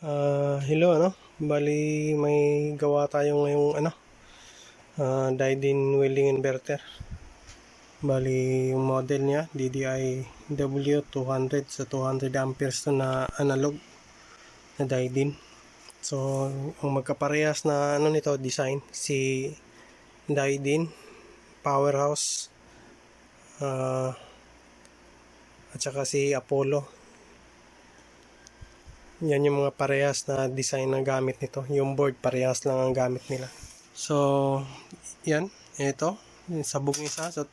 Hello bali may gawa tayo ngayong die-in welding inverter. Bali yung model niya DDI W200 sa 200 amperes to na analog na die-in. So ang magkaparehas na nito design si die-in, powerhouse, at saka si Apollo. Yan yung mga parehas na design na gamit nito. Yung board parehas lang ang gamit nila. So yan, ito sabog isa. So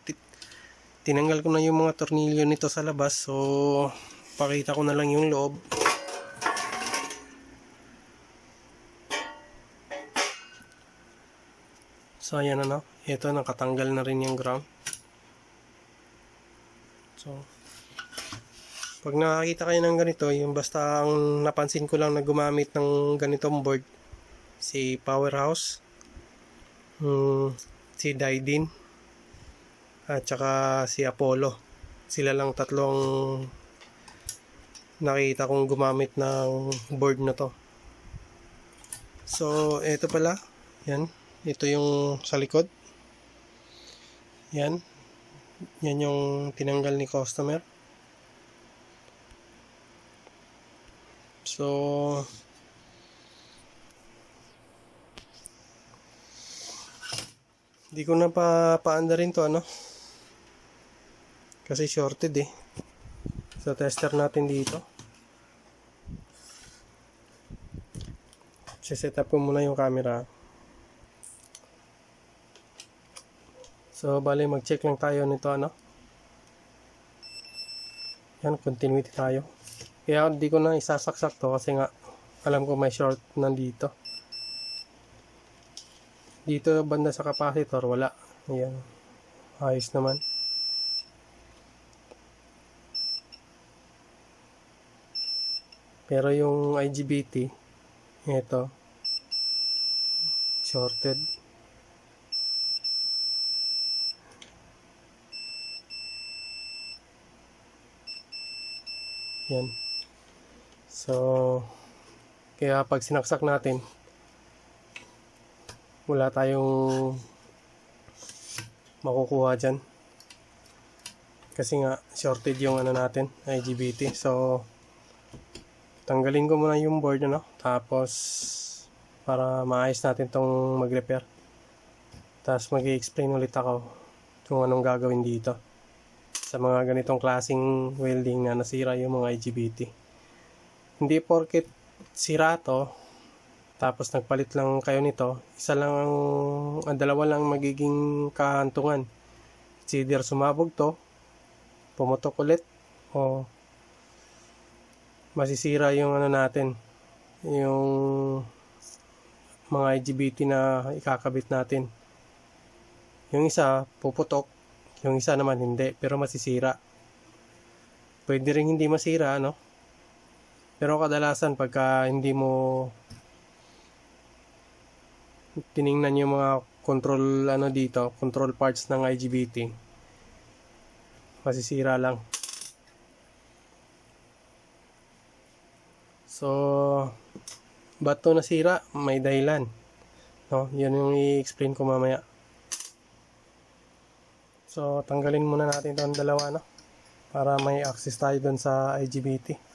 tinanggal ko na yung mga tornilyo nito sa labas. So pakita ko na lang yung loob. So ayan ito nakatanggal na rin yung ground. So pag nakakita kayo ng ganito, yung basta ang napansin ko lang na gumamit ng ganitong board, si Powerhouse, si die-in, at saka si Apollo. Sila lang tatlong nakita kong gumamit ng board na to. So ito pala, yan, ito yung sa likod. Yan yung tinanggal ni customer. So di ko na paanda rin to kasi shorted so tester natin dito. Set up ko muna yung camera. So bali mag check lang tayo nito yan, continuity tayo. Kaya hindi ko na isasaksak to kasi nga alam ko may short nandito. Dito banda sa capacitor wala. Ayan, ayos naman. Pero yung IGBT ito shorted. Yan. So kaya pag sinaksak natin wala tayong makukuha dyan kasi nga shorted yung natin IGBT. So tanggalin ko muna yung board tapos para maayos natin tong mag-repair. Tapos mag-i-explain ulit ako kung anong gagawin dito sa mga ganitong klaseng welding na nasira yung mga IGBT. Hindi porket sira to tapos nagpalit lang kayo nito, isa lang dalawa lang magiging kahantungan. It's either sumabog to, pumutok ulit, o masisira yung natin, yung mga IGBT na ikakabit natin. Yung isa puputok, yung isa naman hindi, pero masisira. Pwede rin hindi masira pero kadalasan pagka hindi mo tiningnan yung mga control dito, control parts ng IGBT, masisira lang. So ba't to nasira? May dahilan yun yung i-explain ko mamaya. So tanggalin muna natin itong dalawa para may access tayo dun sa IGBT.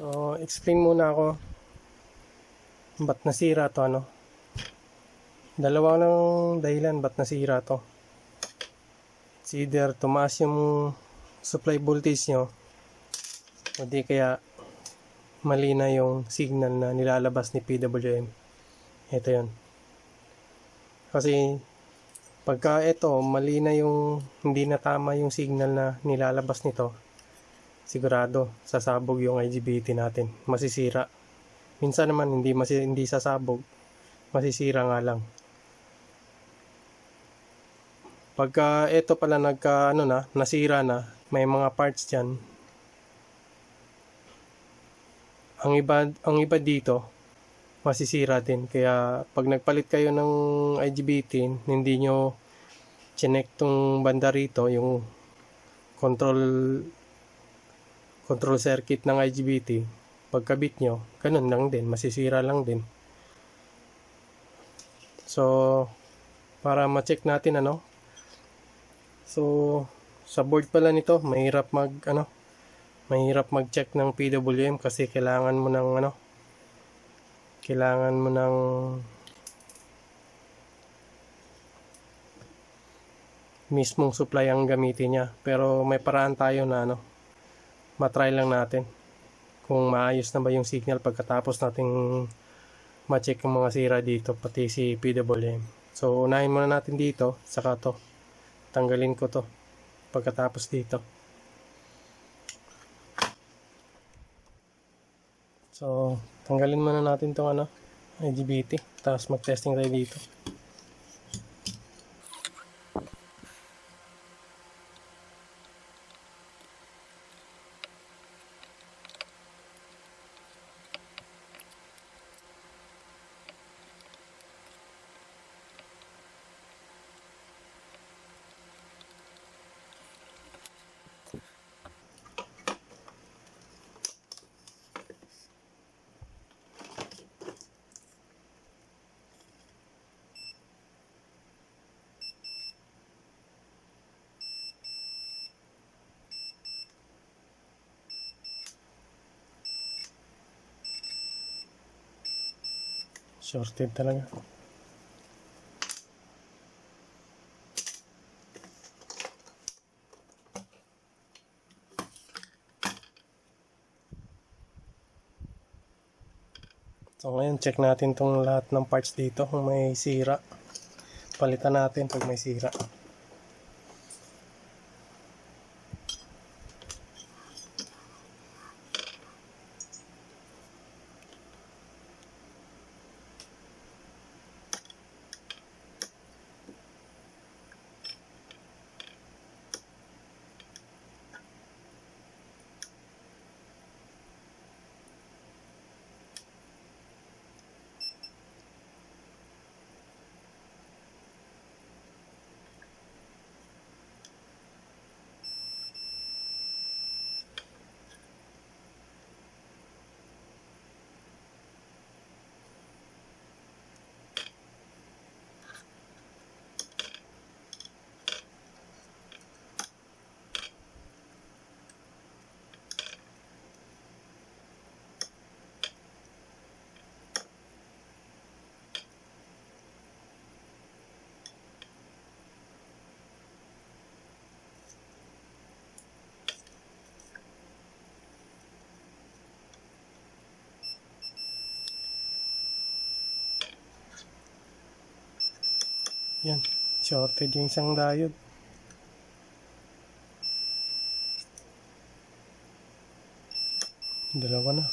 So explain muna ako ba't nasira to Dalawa ng dahilan ba't nasira to. It's either tumaas yung supply voltage nyo o di kaya mali na yung signal na nilalabas ni PWM. Ito yun. Kasi pagka ito mali na yung hindi na tama yung signal na nilalabas nito, sigurado sasabog yung IGBT natin, masisira. Minsan naman hindi sasabog masisira nga lang. Pagka ito pala nasira na, may mga parts dyan. Ang iba dito, masisira din. Kaya pag nagpalit kayo ng IGBT, hindi nyo chinek tong banda rito, yung control circuit ng IGBT. Pagkabit nyo, ganun lang din, masisira lang din. So, para ma-check natin so, sa board pala nito, mahirap mag-check ng PWM kasi kailangan mo ng mismong supply ang gamitin niya. Pero may paraan tayo na matry lang natin kung maayos na ba yung signal pagkatapos nating ma-check yung mga sira dito, pati si PWM. So, unahin muna natin dito, saka to. Tanggalin ko to pagkatapos dito. So, tanggalin muna natin tong IGBT, tapos mag-testing tayo dito. Shorted talaga. So ngayon, check natin tong lahat ng parts dito kung may sira. Palitan natin pag may sira. Yan, shorted yung isang diode. Dalawa na.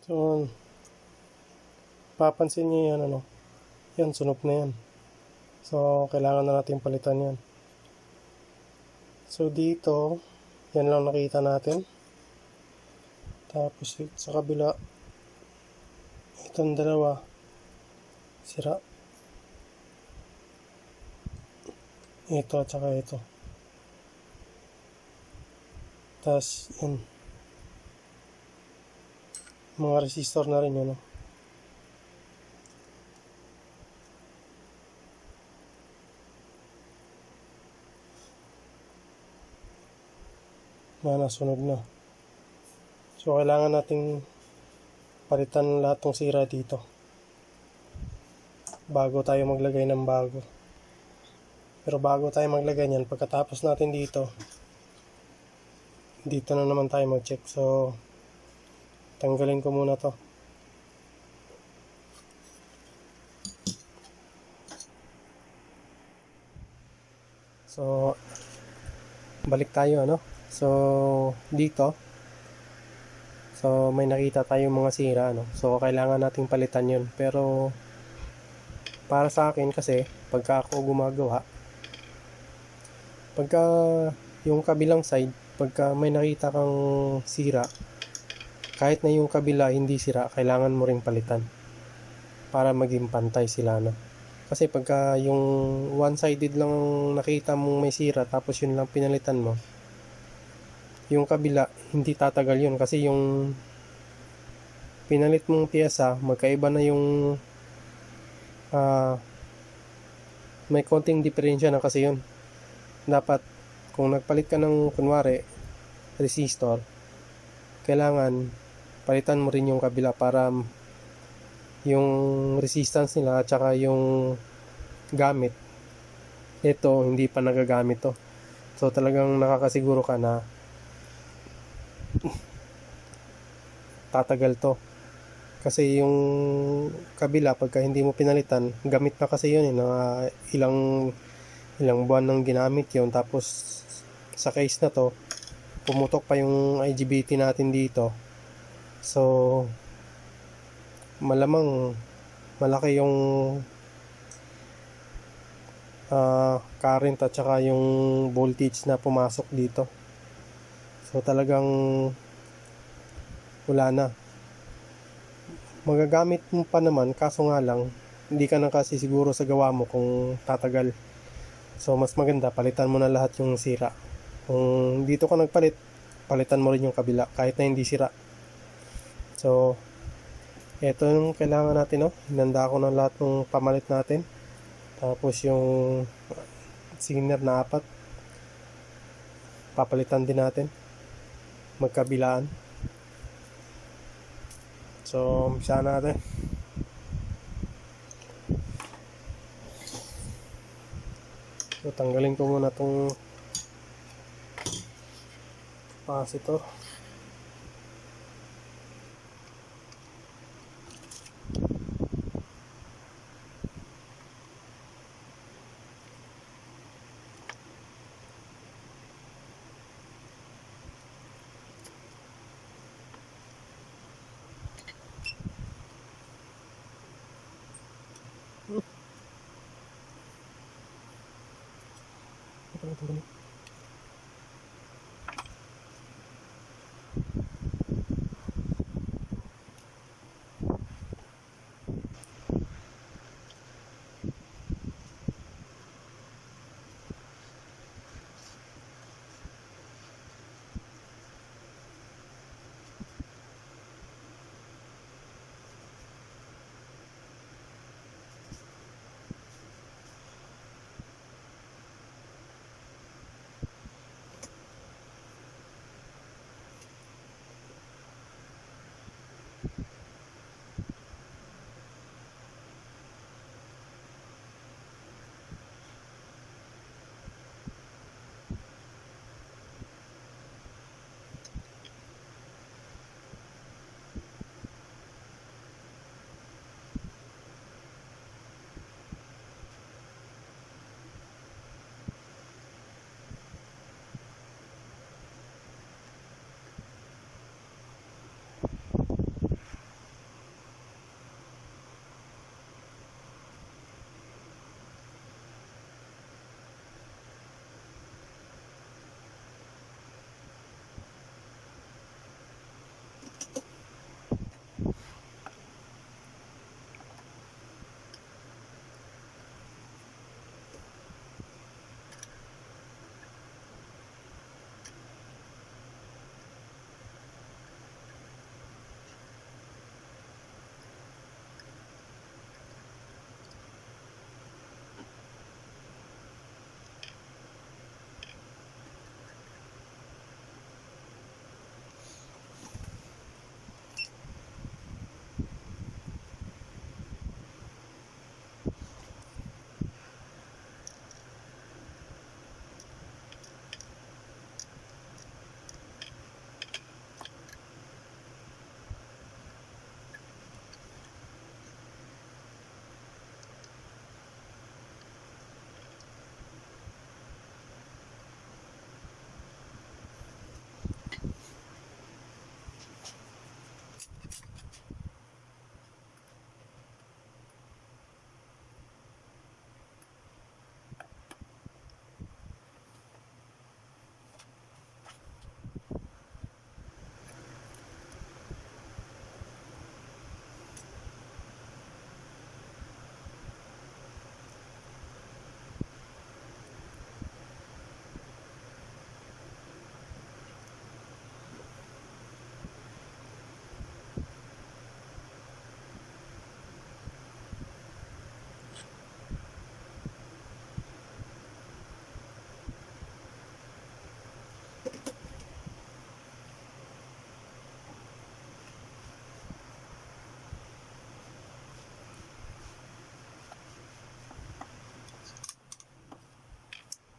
So, papansin nyo yan, yan, sunog na yan. So, kailangan na natin palitan yan. So, dito, yan lang nakita natin. Tapos, sa kabila, itong dalawa, sira. Ito at saka ito. Tapos, yan. Mga resistor na rin yun, nasunog na. So, kailangan nating palitan lahat ng sira dito bago tayo maglagay ng bago. Pero bago tayo maglagay niyan, pagkatapos natin dito na naman tayo mag-check. So, tanggalin ko muna to. So, balik tayo, So, dito. So, may nakita tayong mga sira, So, kailangan nating palitan yun. Pero, para sa akin kasi, pagka ako gumagawa, pagka yung kabilang side, pagka may nakita kang sira, kahit na yung kabila hindi sira, kailangan mo ring palitan para maging pantay sila, Kasi pagka yung one-sided lang nakita mong may sira, tapos yun lang pinalitan mo, yung kabila hindi tatagal yun, kasi yung pinalit mong piyesa magkaiba na yung may konting diferensya na, kasi yun dapat kung nagpalit ka ng kunwari resistor, kailangan palitan mo rin yung kabila para yung resistance nila at saka yung gamit, ito hindi pa nagagamit to. So talagang nakakasiguro ka na tatagal to, kasi yung kabila pagka hindi mo pinalitan, gamit na kasi yun, na ilang buwan nang ginamit yun, tapos sa case na to pumutok pa yung IGBT natin dito. So malamang malaki yung current at saka yung voltage na pumasok dito. So talagang wala na. Magagamit mo pa naman, kaso nga lang hindi ka na kasi siguro sa gawa mo kung tatagal. So mas maganda palitan mo na lahat yung sira. Kung dito ka nagpalit, palitan mo rin yung kabila kahit na hindi sira. So ito yung kailangan natin, hinanda ko na lahat ng pamalit natin. Tapos yung sinner na 4 papalitan din natin magkabilaan. So umpisa natin. So tanggalin ko muna tong capacitor. Ito.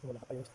Wala pa yun.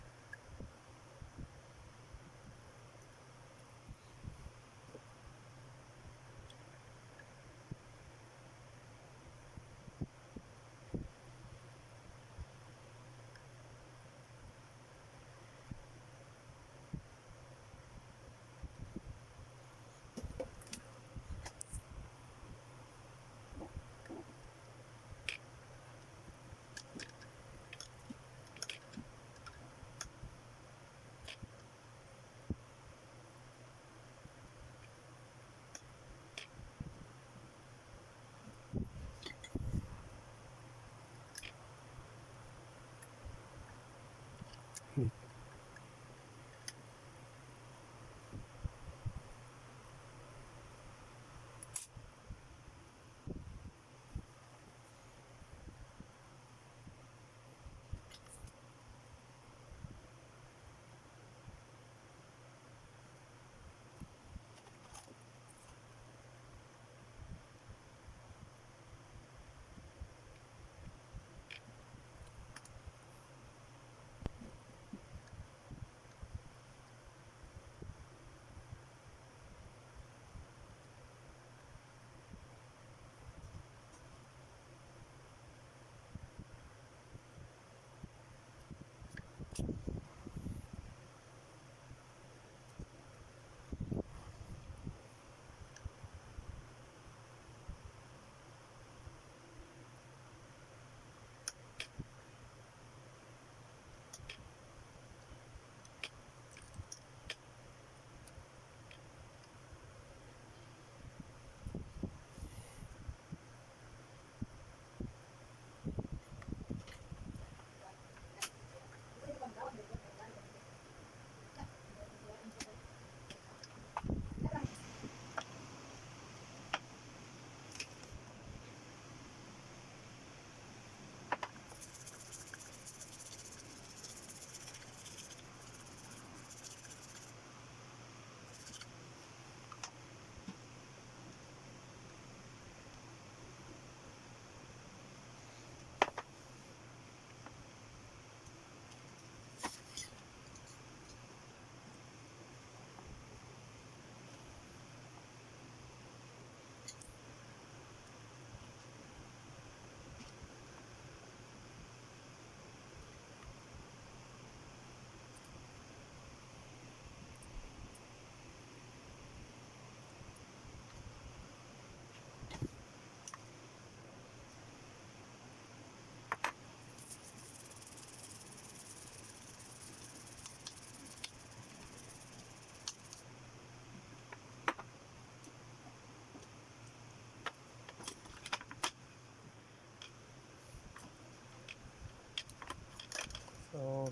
So,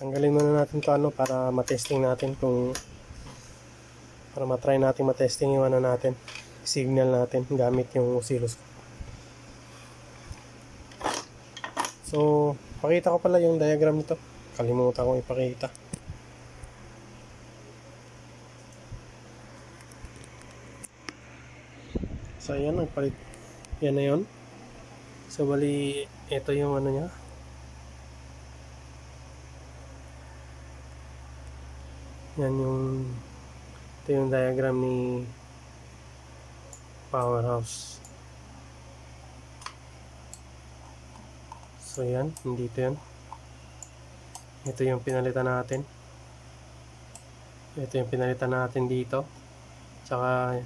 tanggalin muna natin ito ano para matesting natin para matry natin matesting yung ano natin, signal natin gamit yung oscilloscope. So, pakita ko pala yung diagram nito. Kalimutan ko ipakita. So, ayan, nagpalit. Yan na yun. So, bali, ito yung ano niya. Yan ito yung diagram ni powerhouse. So yan, dito yan. Ito yung pinalitan natin. Ito yung pinalitan natin dito. Tsaka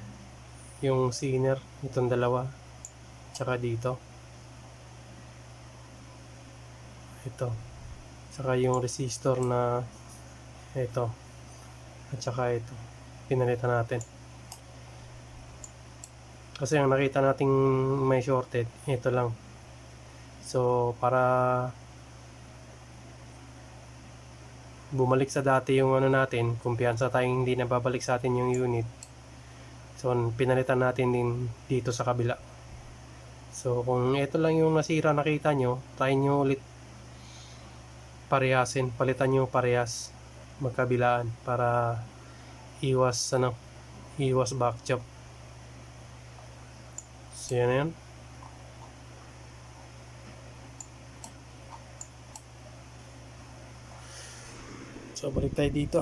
yung zener, itong dalawa. Tsaka dito. Ito. Tsaka yung resistor na ito. At saka ito, pinalitan natin. Kasi ang nakita nating may shorted, ito lang. So, para bumalik sa dati yung ano natin, kumpiyansa tayong hindi nababalik sa atin yung unit. So, pinalitan natin din dito sa kabila. So, kung ito lang yung nasira nakita nyo, try nyo ulit parehasin, palitan nyo parehas magkabilaan para iwas back chop. So yan yan. So balik tayo dito.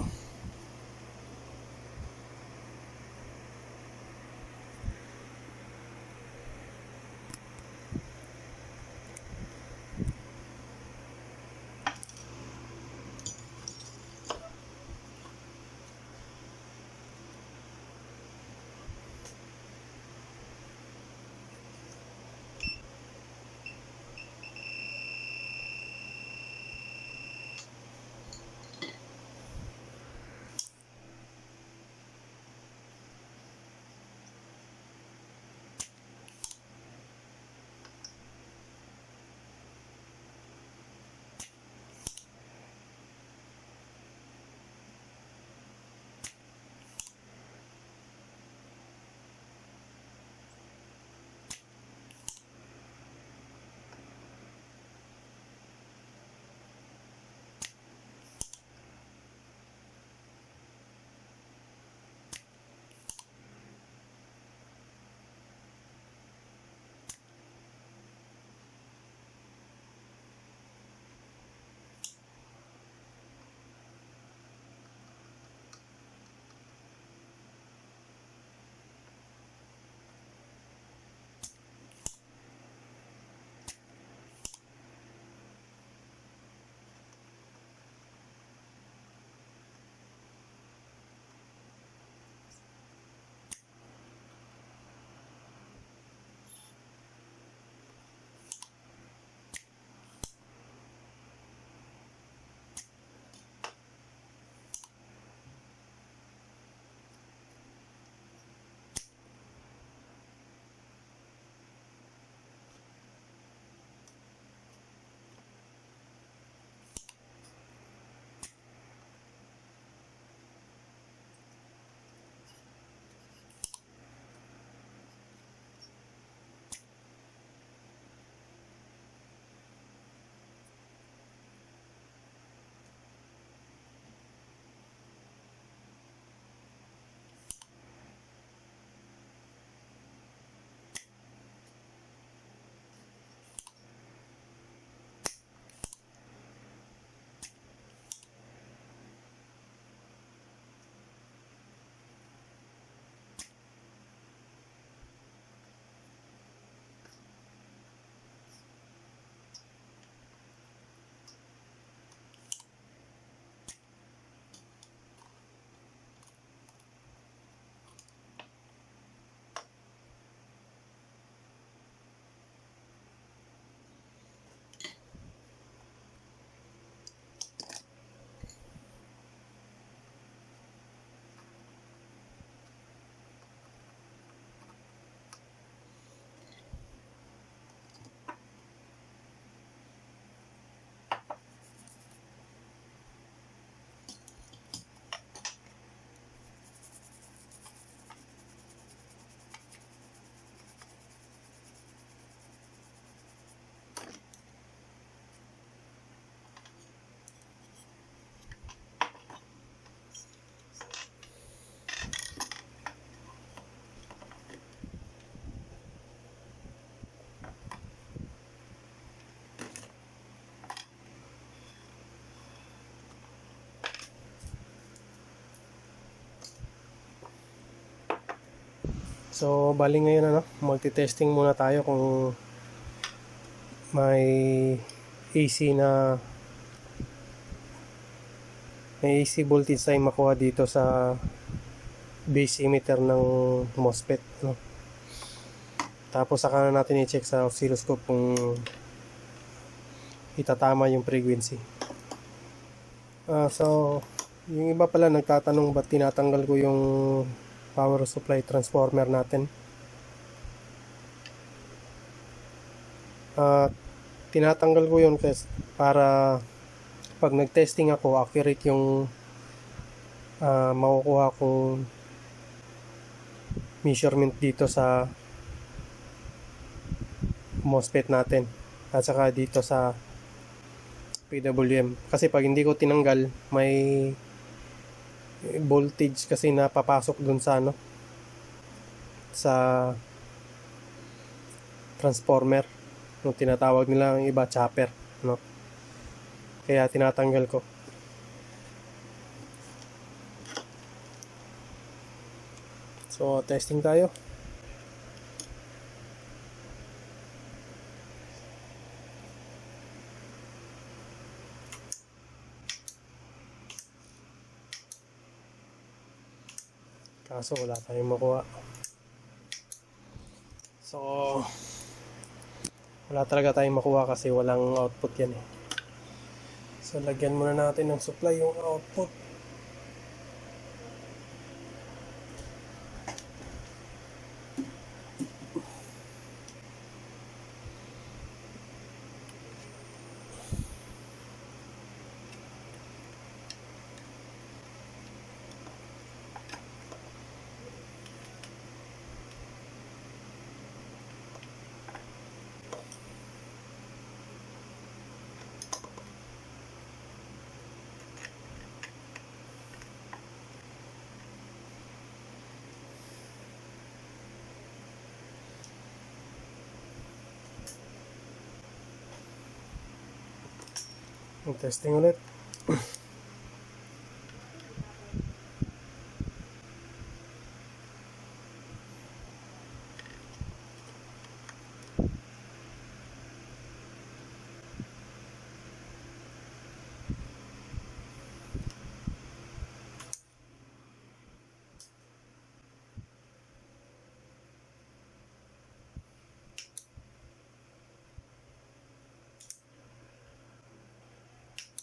So, bali ngayon magti-testing muna tayo kung may AC na may AC voltage tayo makuha dito sa base emitter ng MOSFET, no? Tapos saka na natin i-check sa oscilloscope kung itatama yung frequency. So, yung iba pala nagtatanong ba't tinatanggal ko yung power supply transformer natin. Tinatanggal ko yun kasi para pag nag-testing ako, accurate yung makukuha kong measurement dito sa MOSFET natin at saka dito sa PWM. Kasi pag hindi ko tinanggal, may voltage kasi napapasok dun sa sa transformer, yung tinatawag nila ang iba chopper, no? Kaya tinatanggal ko. So, testing tayo. Kaso wala tayong makuha. So, wala talaga tayong makuha kasi walang output yan eh. So, lagyan muna natin ng supply yung output. Testing ulit.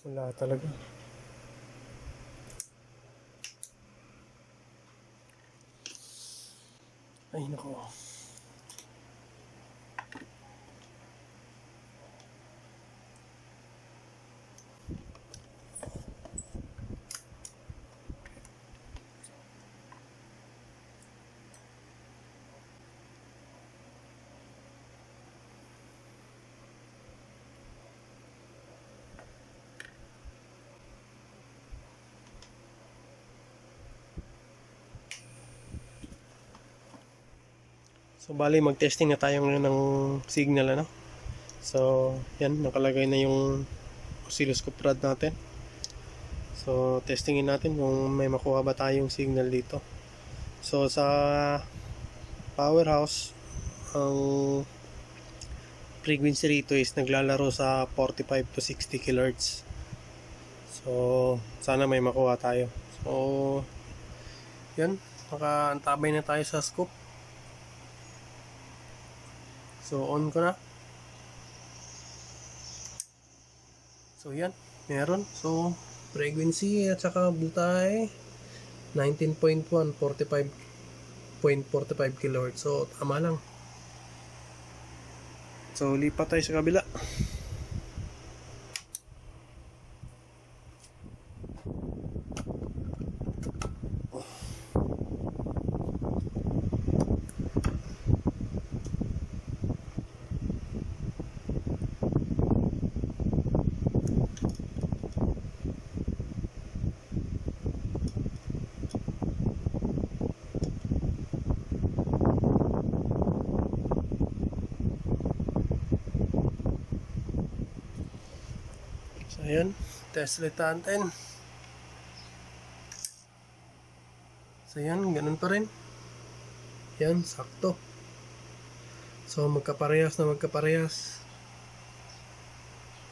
Wala talaga. Ay nako. So, bali mag-testing na tayo ngayon ng signal, ano? So, yan, nakalagay na yung oscilloscope rod natin. So, testingin natin kung may makuha ba tayong signal dito. So, sa powerhouse, ang frequency rito is naglalaro sa 45 to 60 kHz. So, sana may makuha tayo. So, yan, nakaantabay na tayo sa scope. So, on ko na. So, yan. Meron. So, frequency at saka butay 19.1, 45.45 kHz. So, tama lang. So, lipat tayo sa kabila. Ayan, test ulit natin. So yan, ganun pa rin. Yan, sakto. So magkaparehas na magkaparehas.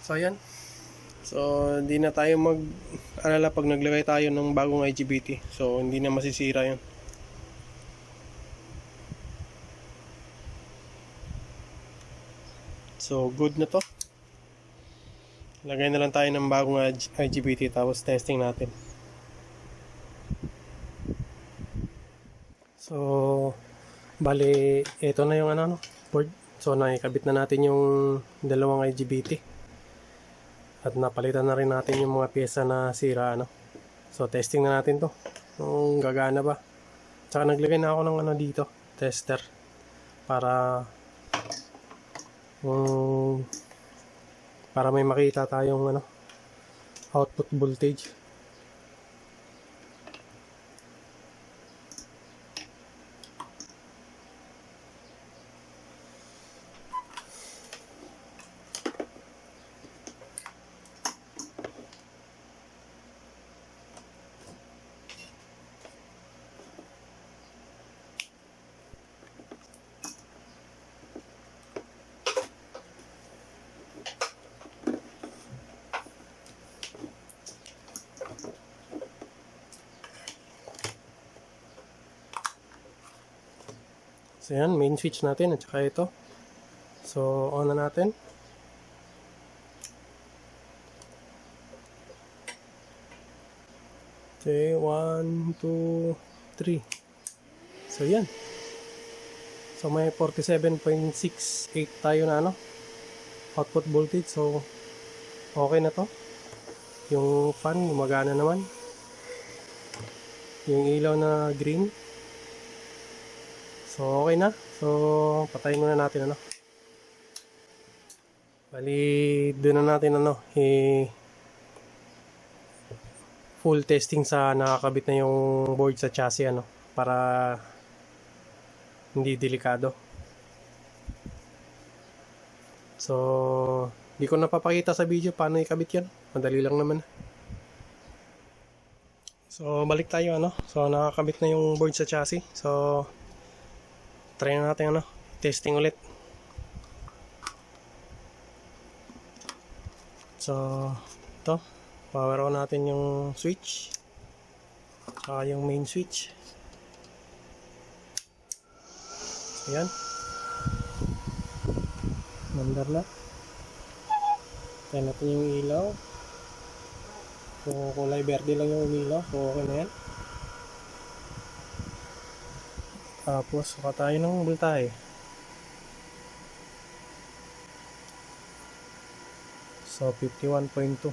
So ayan. So hindi na tayo mag-alala pag naglagay tayo ng bagong IGBT. So hindi na masisira yun. So good na to. Lagay na lang tayo ng bagong IGBT tapos testing natin. So, bali, ito na yung board. So, naikabit na natin yung dalawang IGBT. At napalitan na rin natin yung mga pyesa na sira, So, testing na natin to. Kung gagana ba. Tsaka naglagay na ako ng dito, tester. Para para may makita tayong output voltage. So yan, main switch natin at saka ito. So on na natin. Okay, 1, 2, 3. So yan. So may 47.68 tayo na output voltage. So okay na to. Yung fan gumagana naman. Yung ilaw na green. So okay na. So patayin muna natin Bali doon na natin full testing sa nakakabit na yung board sa chassis para hindi delikado. So di ko napapakita sa video paano ikabit yan. Madali lang naman. So balik tayo So nakakabit na yung board sa chassis. So try na natin testing ulit. So ito, power on natin yung switch. Saka yung main switch. So yan. Mandar na. Tayo natin yung ilaw. So kulay verde lang yung ilaw. So okay na yan. Tapos saka tayo ng voltahe. So 51.2.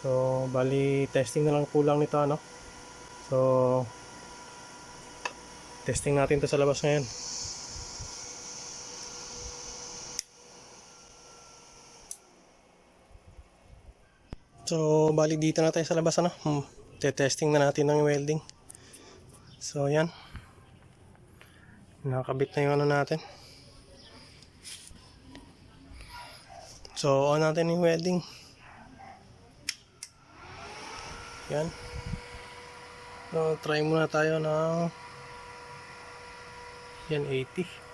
So bali testing na lang kulang nito So testing natin to sa labas ngayon. So bali dito na tayo sa labas Testing na natin ng welding. So yan. Nakakabit na yung natin. So on natin yung welding. Yan. So try muna tayo ng yan 80.